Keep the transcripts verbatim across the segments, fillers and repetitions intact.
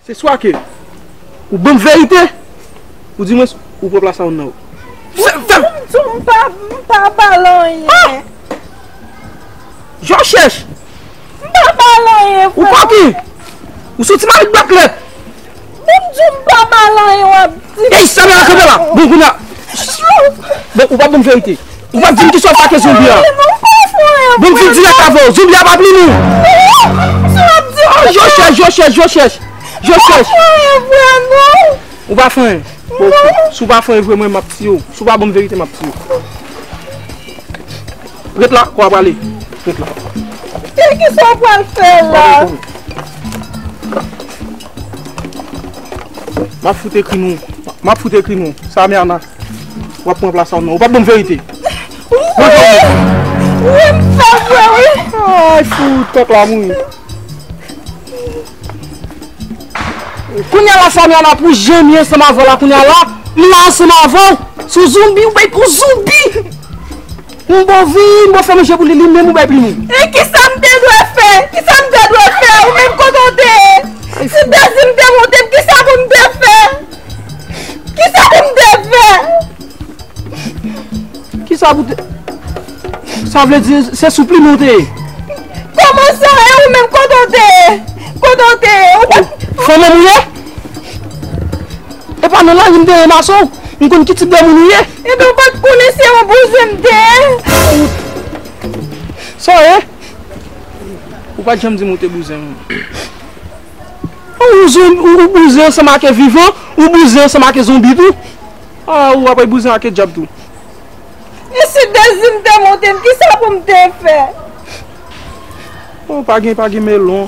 Se swa ke ou ban m verite, ou di mwen ou pran plas Arouna. Fè, fè. M di w m pa, m pa ba l anyen. Jan w chèch. M pa ba l anyen, frè. Ou koki. Ou soti mari blòk lè. Bon, m di w m pa ba l anyen, w ap di. Ey, Samuela, kanpe la. Bon, kounye a. Bon, ou pa ban m verite. Ou pa di m kisa w fè ak zonbi a. Bon, m fin dirèk avè w. Zonbi a pa plim ou. Jan w chèch, jan w chèch, jan w chèch. Jan w chèch. Ou pa fè anyen. Bon, si w pa fè anyen vre, mwen, m ap tiye w. Si w pa ban m verite, m ap tiye w. Ret la, kò a prale. Ret la. E kisa w pral fè la? M ap fout ekri nou. M ap fout ekri nou. Samuela, w ap pran plas Arouna. Ou p ap ban m verite. Wi, wi, m fè vre, wi. Ay, fout, kòk la mouri. Kounye a la, Samuela, pou jan m ye ansanm avè w la, kounye a la, m la ansanm avè w. Se yon zonbi, ou bay pou zonbi. M bon vi, m bon fè manje pou li, li menm ou bay plim ou. E kisa m te dwe fè? Kisa m te dwe fè? Ou menm kote w te ye? Si m te di m te monte, kisa pou m te fè? Kisa pou m te fè? Kisa pou te... Sa vle di se sou plim ou te ye? Kòman sa? E ou menm kote w te ye? Kote w te ye? Ou pa... Fanm ou ye? E pa nan lari m te ranmase w. M konn ki tip de moun ou ye. Ebyen ou pa t konnen se yon bouzen m te ye. Sa w ye? Ou pa t janm di m ou te bouzen m. Ou, ou, ou bouzen ansanm ak vivan, ou bouzen ansanm ak zonbi tou. Ah, ou ap bouzen ak dyab tou. E si Dezi m te monte m, kisa pou m te fè? Oh, pa gen, pa gen melon,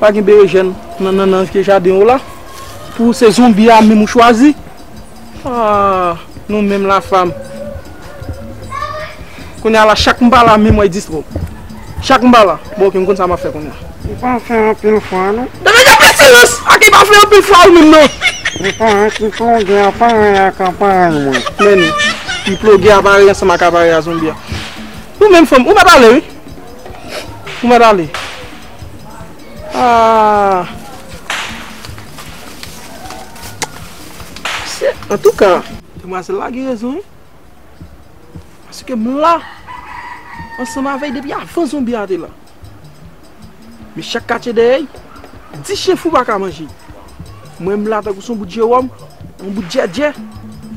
pa gen berejèn nan, nan, nan ke jaden w la. Pou se zonbi a menm ou chwazi. Ah, nou menm la fam. Kounye a la, chak m pa la, memwa e distwè w. Chak m pa la. Bon, ok, m konn sa m ap fè kounye a. Li pa fè anpil fwa, non. Dènye gen pètilans! Ak li pa fè anpil fwa ou menm, non. Li pa anyen ki plonge an paran ak an paran mwen. Men, li ploge aparèy ansanm ak aparèy a zonbi a. Ou menm fanm, ou mèt ale, wi. Ou mèt ale. Ah. Se, antouka, demwazèl la gen rezon, wi. Paske m la ansanm avè l depi avan zonbi a te la. Men chak katye dèyè l, di chen fou pa ka manje l. Mwen, m la tankou se yon bout Jewòm, yon bout djèdjè,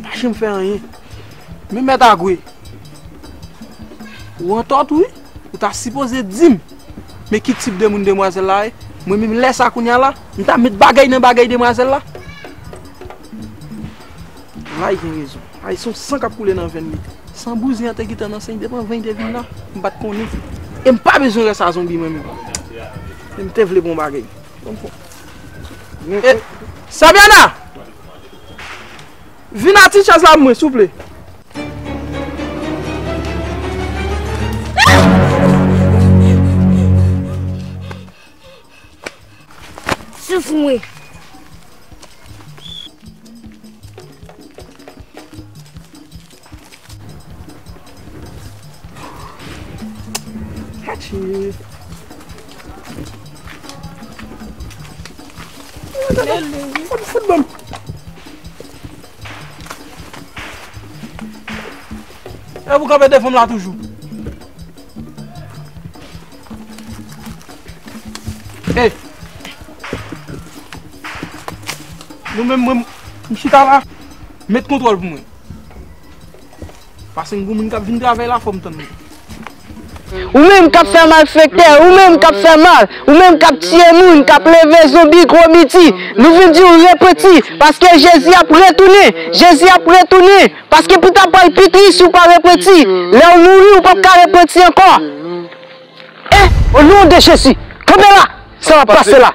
pa janm fè anyen. Men Mèt Agwe, ou antò tou, wi. Ou ta sipoze di m men ki tip de moun demwazèl la ye. Mwen menm, lè sa kounye a la, m ta met bagay nan bagay demwazèl la. Lay gen rezon. Ay, se yon san k ap koule nan venn li. San bouzen an te gentan nan sen, depi anvan li te vin la, m pa t konnen. E m pa bezwen rès a zonbi mwen menm. E m te vle bon bagay. E, Samuela! Vin a ti chèz la pou mwen, souple. Souf mwen. Atchi. Fout, fout ban m. E pou kanpe devan m la toujou. Ey! Nou menm, mwen, m chita la, met kontwòl pou mwen. Paske m gon moun k ap vin travay la, fò m tann li. Ou menm k ap fè malfektè, ou menm k ap fè mal, ou menm k ap tiye moun, k ap leve zonbi, gwo midi, nou vin di w repanti, paske Jezi ap retounen, Jezi ap retounen, paske pou ta pral pi tris si w pa repanti, lè w mouri, ou p ap ka repanti ankò. E, o non de Jezi, kanpe la, sa p ap pase la.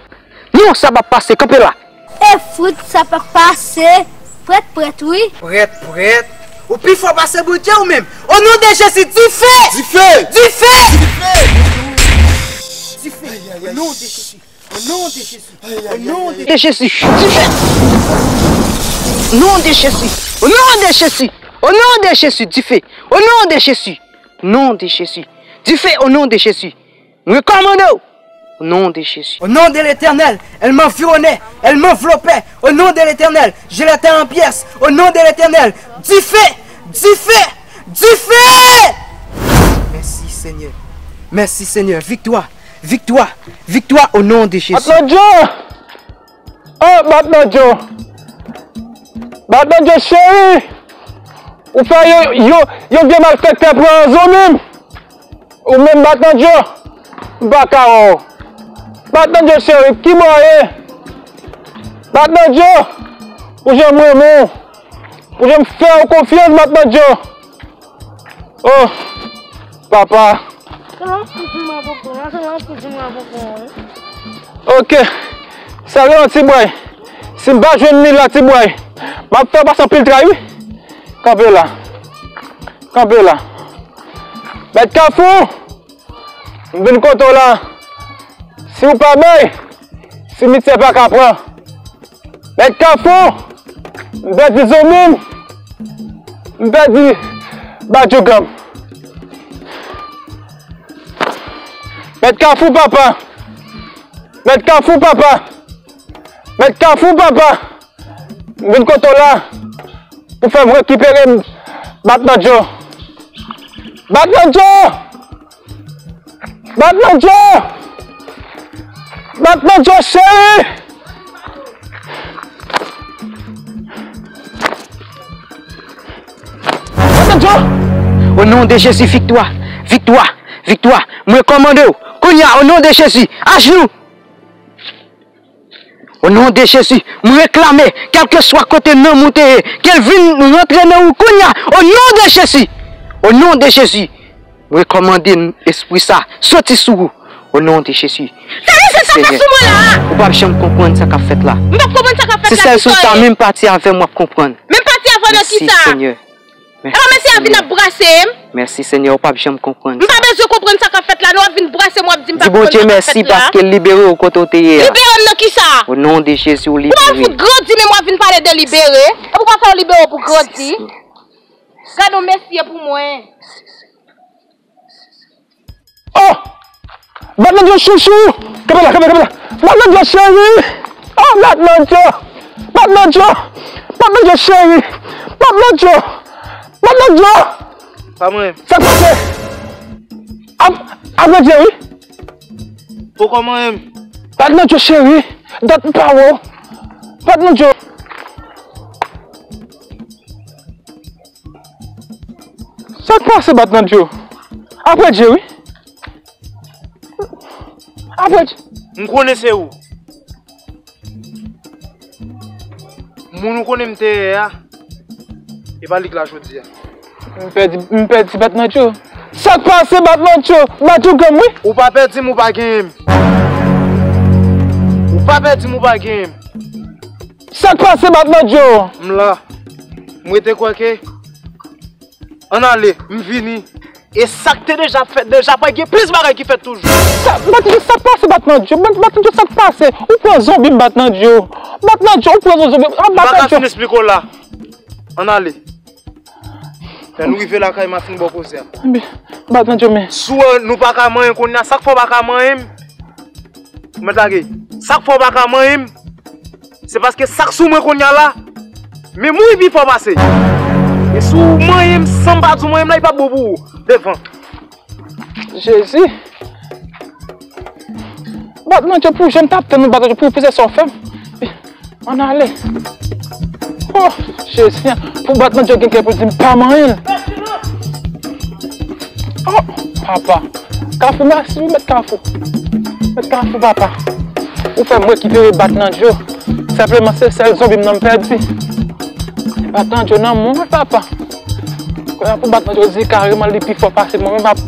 Non, sa p ap pase, kanpe la. E fout, sa p ap pase. Prèt, prèt, wi. Prèt, prèt. Ou pi fò pase Bondye ou menm. O non de Jezi, dife! Dife! Dife! Dife! Dife! O non de Jezi. O non de Jezi. O non de Jezi. Dife! O non de Jezi. O non de Jezi. O non de Jezi. Dife! O non de Jezi. Non de Jezi. Dife! O non de Jezi. Mwen kòmande w. Au nom de Jésus. Au nom de l'Éternel, elle m'environnait, elle m'enveloppait. Au nom de l'Éternel, je l'éteins en pièces. Au nom de l'Éternel, du feu, du feu, du feu! Merci Seigneur. Merci Seigneur. Victoire, victoire, victoire au nom de Jésus. Atlanjo! Oh, Batnanjo! Batnanjo cheri! Ou fè yon, yon, yon vye malfektè pran zanmi m! Ou menm Batnanjo, m pa ka wè w. Batnanjo cheri, ki bò w ye? Batnanjo, pou jan m renmen w, pou jan m fè w konfyans, Batnanjo. Oh, papa. Ok, sa yo ti bway. Si m pa jwenn li la, ti bway, m ap fè w pase anpil tray, wi. Kanpe la. Kanpe la. Mèt Kafou! M vin kote w la. Si w pa bay, simityè pa ka pran. Mèt Kafou, m pèdi zanmi m. M pèdi badjougan m. Mèt Kafou, papa. Mèt Kafou, papa. Mèt Kafou, papa. M vin kote w la pou fè m rekipere m Batnanjo. Batnanjo! Batnanjo! Batnanjo cheri! Batnanjo! Au nom de Jésus, viktwa! Viktwa! Viktwa! Mwen kòmande w! Kounye a, au nom de Jésus! Ajounou! O non de Jezi, mwen reklame, kèlkeswa kote nanm ou te ye, ke l vin rantre nan ou kounye a, o non de Jezi. O non de Jezi, mwen kòmande espri sa, soti sou ou. O non de Jezi. Sa vle di sa fè sou mwen la a? Ou p ap janm konprann sa k ap fèt la. M p ap konprann sa k ap fèt la. Se sèl sou sa, menm pati avè m w ap konprann. Menm pati avè w nan kisa? Mèsi, Senyè. Epa mesye a vin ap brase m. Mèsi, Senyè, ou p ap janm konprann. M pa bezwen konprann sa k ap fèt la, non, w ap vin brase m, w ap di m pa konprann sa k ap fèt la. Di Bondye mèsi paske l libere w kote w te ye a. Libere m nan kisa? O non de Jezi, ou libere. Ou pa fout grandi, men w ap vin pale de libere. Epi w pa fè w libere w pou grandi. Gad yon mesye pou mwen. Oh! Batnandjo chouchou! Kanpe la, kanpe, kanpe la! Batnandjo cheri! Oh, Batnandjo! Batnandjo! Batnandjo cheri! Batnandjo! Batnandjo! Pa mwen. Sa k pase? Ap, ap Bondye, wi. Poko mwen menm. Batnandjo cheri! Dat m pa wè w. Batnandjo! Sa k pase, Batnandjo? Apre Dye, wi. Apre Dye. M konnen se ou. Moun ou konnen m te ye a, e pa li k la jodi a. M pèdi, m pèdi Batnandjo. Sa k pase, Batnandjo? Batnandjo granm, wi. Ou pa pèdi m, ou pa genyen m. Ou pa pèdi m, ou pa genyen m. Sa k pase, Batnandjo? M la. M rete kwè ke Ann ale, m vini. E sa k te deja fèt deja, pa gen plis bagay ki fèt toujou. Sa, Batnandjo, sa k pase, Batnandjo? Bat-, Batnandjo, sa k pase? Ou pran zonbi m, Batnandjo. Batnandjo, ou pran zonbi m. Ah, Batnandjo. M pa ka fin esplike w la. Ann ale. Lè nou rive lakay m a fin ba w koze a. Batnandjo, men. Si w wè nou pa ka manyen kounye a, sa k fè w pa ka manyen m? Ou mèt lage. Sa k fè w pa ka manyen m, se paske sa k sou mwen kounye a la, menm ou pi fò pase. E si w manyen m, san m pa di w manyen m la, li p ap bon pou ou. Devan. Jezi. Batnandjo, pou jan m t ap tann ou, Batnandjo, pou, pou se sa w fè m. Ann ale. Oh, Jezi, pou Batnandjo gen kè pou l di m pa manyen l. Oh, papa. Kafou, mèsi wi, Mèt Kafou. Mèt Kafou, papa. Ou fè m rekipere Batnandjo. Senpleman, se sèl zonbi m nan m pèdi. Batnandjo nan mwen, papa. Kounye a pou Batnandjo di kareman li pi fò pase mwen menm ap-,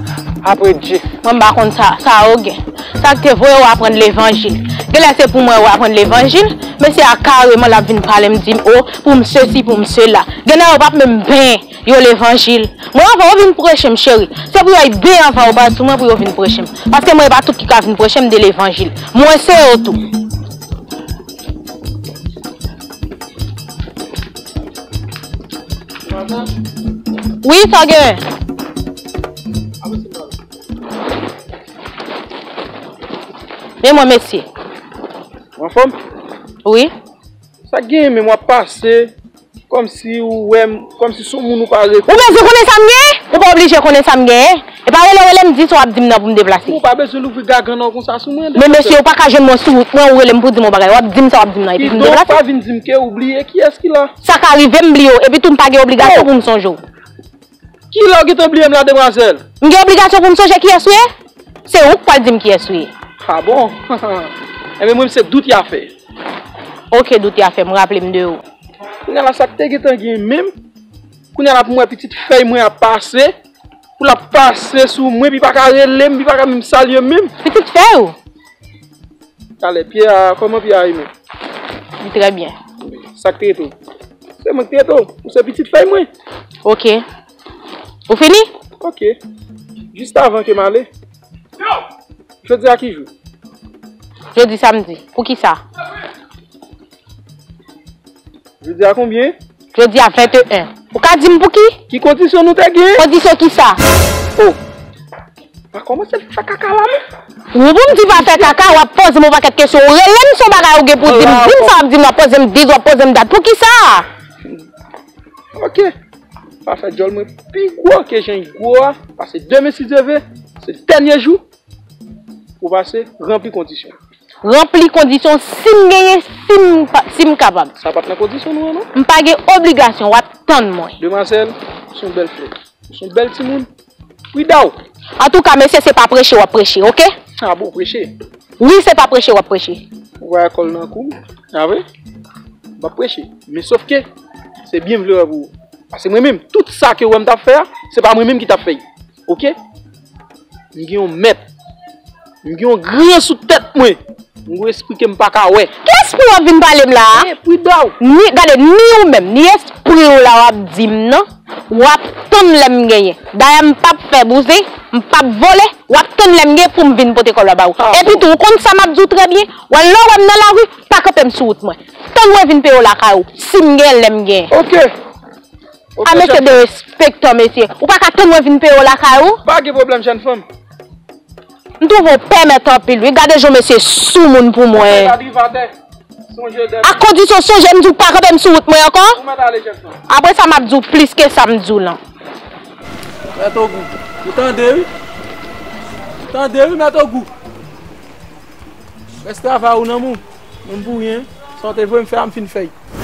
apre Dye. Mwen m pa konn sa, sa yo gen. Sa k te voye w aprann levanjil. Genlè se pou mwen w aprann levanjil, mesye a kareman l ap vin pale m di m, o, pou m sesi, pou m sela. Genlè yo p ap menm benyen yo levanjil. Mwen anvan yo vin preche m, cheri. Se pou yo al benyen anvan yo pral sou mwen pou yo vin preche m. Paske mwen e pa tout ki ka vin preche m de levanjil. Mwen se yo tou. Wi, sa gen. Ap ese pale. Men mwen, mesye. Ou anfòm? Wi. Sa k genyen menm w ap pase kòmsi ou wè m, kòmsi se yon moun ou pa rekonèt. Ou bezwen konnen sa m genyen? Ou pa oblije konnen sa m genyen. E pa rele w rele m di sa w ap di m nan pou m deplase. Ou pa bezwen louvri gagann ou konsa sou mwen. Men mesye, ou pa ka jwenn mwen sou wout mwen, ou rele m pou di m yon bagay. W ap di m sa w ap di m nan epi pou m deplase. Kidonk, pa vin di m ke w bliye kiyès ki la. Sa ka rive m bliye w, epi tou m pa gen obligasyon pou m sonje w. Kilè w gentan bliye m la, demwazèl? M gen obligasyon pou m sonje kiyès ou ye? Se ou k pral di m kiyès ou ye. A bon? Enben, mwen, se dout y a fè. Oke, dout y a fè, m raple m de ou. Kounye a la, sa k te gentan gen menm? Kounye a la, pou m wè pitit fèy mwen ap pase, pou l ap pase sou mwen, pi pa ka rele m, pi pa ka menm salye m menm. Pitit fèy ou? Talè, pye a, kòman pye a ye menm? Li trè byen. Sa k te rete w? Se mwen k te rete w. Ou se pitit fèy mwen. Oke. Ou fini? Oke. Jis avan ke m ale. Jodi a ki jou? Jodi samdi. Poukisa? Jodi a konbyen? Jodi a venteyen. Ou ka di m pou ki? Ki kondisyon nou te gen? Kondisyon ki sa? Oh. Pa kòmanse fè kaka la, non. Ou pou m di pa fè kaka, w ap poze m yon pakèt kesyon. Ou rele m, se yon bagay ou gen pou di m. Di m sa w ap di m, w ap poze m dat, w ap poze m dat. Poukisa? Oke. Pa fè djòl mwen pi gwo ke jan l gwo a. Pase demen, si Dye vle, se dènye jou. Pou pase, ranpli kondisyon. Ranpli kondisyon, si m genyen, si m pa, si m kapab. Sa pa t nan kondisyon nou an, non? M pa gen obligasyon, w ap tann mwen. Demwazèl, ou se yon bèl flè. Ou se yon bèl timoun. Prida w! Antouka, mesye, se pa preche w ap preche, oke? A bon, preche? Wi, se pa preche w ap preche. Ou wè kòl nan kou m, a vre? M p ap preche. Men sòf ke, se byen m vle wè pou ou. Paske mwen menm, tout sa ke w wè m t ap fè a, se pa mwen menm ki t ap fè l. Oke? M gen yon mèt. M gen yon gran sou tèt mwen. M gen yon espri ke m pa ka wè. Ki espri w ap vin pale m la a? E, prida w! Ni, gade, ni ou menm, ni espri w la w ap di m nan, w ap tann lè m genyen. Dayè, m p ap fè bouzen, m p ap vole, w ap tann lè m genyen pou m vin pote kòb la ba ou. Epi tou, ou konn sa m ap di w trè byen, w al lè w wè m nan lari, pa kanpe m sou wout mwen. Tann mwen vin peye w lakay ou, si m genyen, lè m genyen. Oke. A, mesye derespektan, mesye. Ou pa ka tann mwen vin peye w lakay ou? Pa gen pwoblèm, jèn fanm. M twouve w pèmèt anpil, wi. Gade jan mesye soumoun pou mwen. Ou mèt rive atè. Sonje dèmen. Ak kondisyon, sonje m di w pa kanpe m sou wout mwen ankò. Ou mèt ale, jèn fanm. Apre sa, m ap di w plis ke sa m di w lan. Mèt Ogou, ou tande, wi. Ou tande, wi, Mèt Ogou. Rès travay ou nan men w. Menm pou ryen, sa w te voye m fè a, m fin fè l.